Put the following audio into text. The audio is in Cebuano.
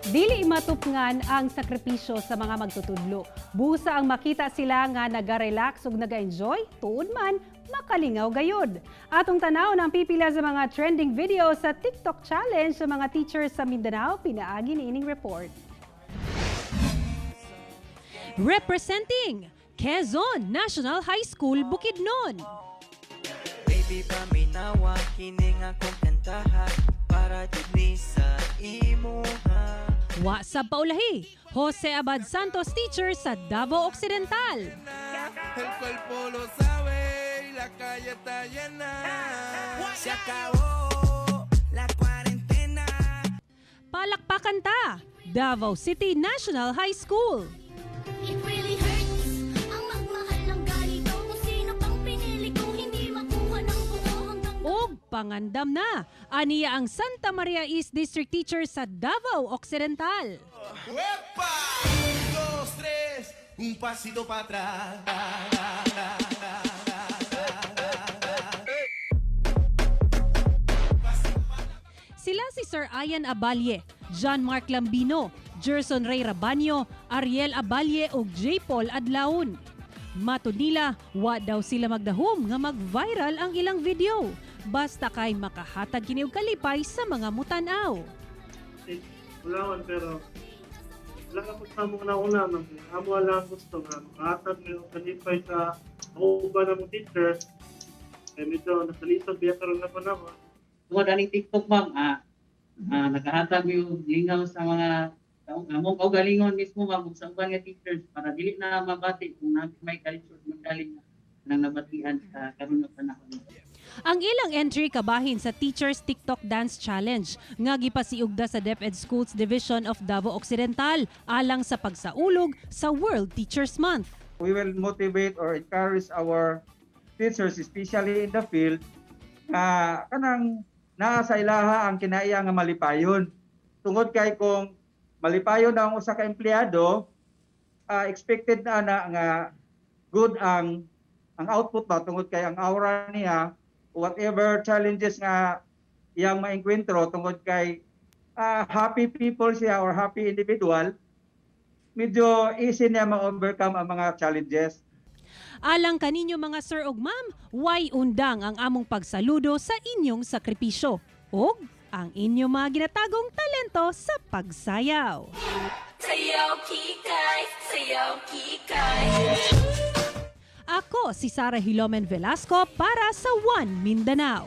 Dili matupngan ang sakripisyo sa mga magtutudlo. Busa ang makita sila nga naga-relax ug naga-enjoy, tuod man, makalingaw gayod. Atong tanaw ng pipila sa mga trending video sa TikTok challenge sa mga teachers sa Mindanao, pinaagi niining report. Representing Quezon National High School, Bukidnon. Baby, paminawa kini nga akong kantaha para jud ni sa imuha. Wa sa paulahi, Jose Abad Santos teacher sa Davao Occidental. El cuerpo lo sabe y la calle está llena. Se acabó la cuarentena. Palakpakan ta, Davao City National High School. It really hurts ang magmahal ng ganito. Kung sino pang pinili ko, hindi makuha ng buo hanggang Og pangandam na, aniya ang Santa Maria East District teacher sa Davao Occidental. ¡Uepa! Un, dos, tres, un pasito para atrás. Sila si Sir Ian Abalye, John Mark Lambino, Gerson Ray Rabanyo, Ariel Abalye ug J. Paul Adlaon. Matud nila, wa daw sila magdahom nga mag-viral ang ilang video. Basta kay makahatag kini og kalipay sa mga mutanaw. Eh, wala man, pero wala ka po sa among nauna man. Amo lang gusto nga makahatag mi og kalipay sa uban namong teachers. Eh medyo nakalisod biya karon na panahon. Tungod aning TikTok, ma'am, nagahatag mi og lingaw sa mga among kaugalingon mismo, ma'am, ug sa uban nga teachers para dili na mabati kung na may kalisod magdali na nang nabatian sa karon nga panahon. Ang ilang entry kabahin sa Teachers TikTok Dance Challenge nga gipasiugda sa DepEd Schools Division of Davao Occidental alang sa pagsaulog sa World Teachers Month. We will motivate or encourage our teachers, especially in the field, nga kanang naa sa ilaha ang kinaiya nga malipayon. Tungod kay kung malipayon ang usa ka empleyado, expected na na nga good ang output ba, tungod kay ang aura niya, whatever challenges nga iyang maengkwentro, tungod kay happy people siya or happy individual, medyo easy niya ma-overcome ang mga challenges. Alang kaninyo mga sir ug ma'am, way undang ang among pagsaludo sa inyong sakripisyo ug ang inyong mga ginatagong talento sa pagsayaw. Sayaw kikay, sayaw kikay. Ako si Sara Hilomen Velasco para sa One Mindanao.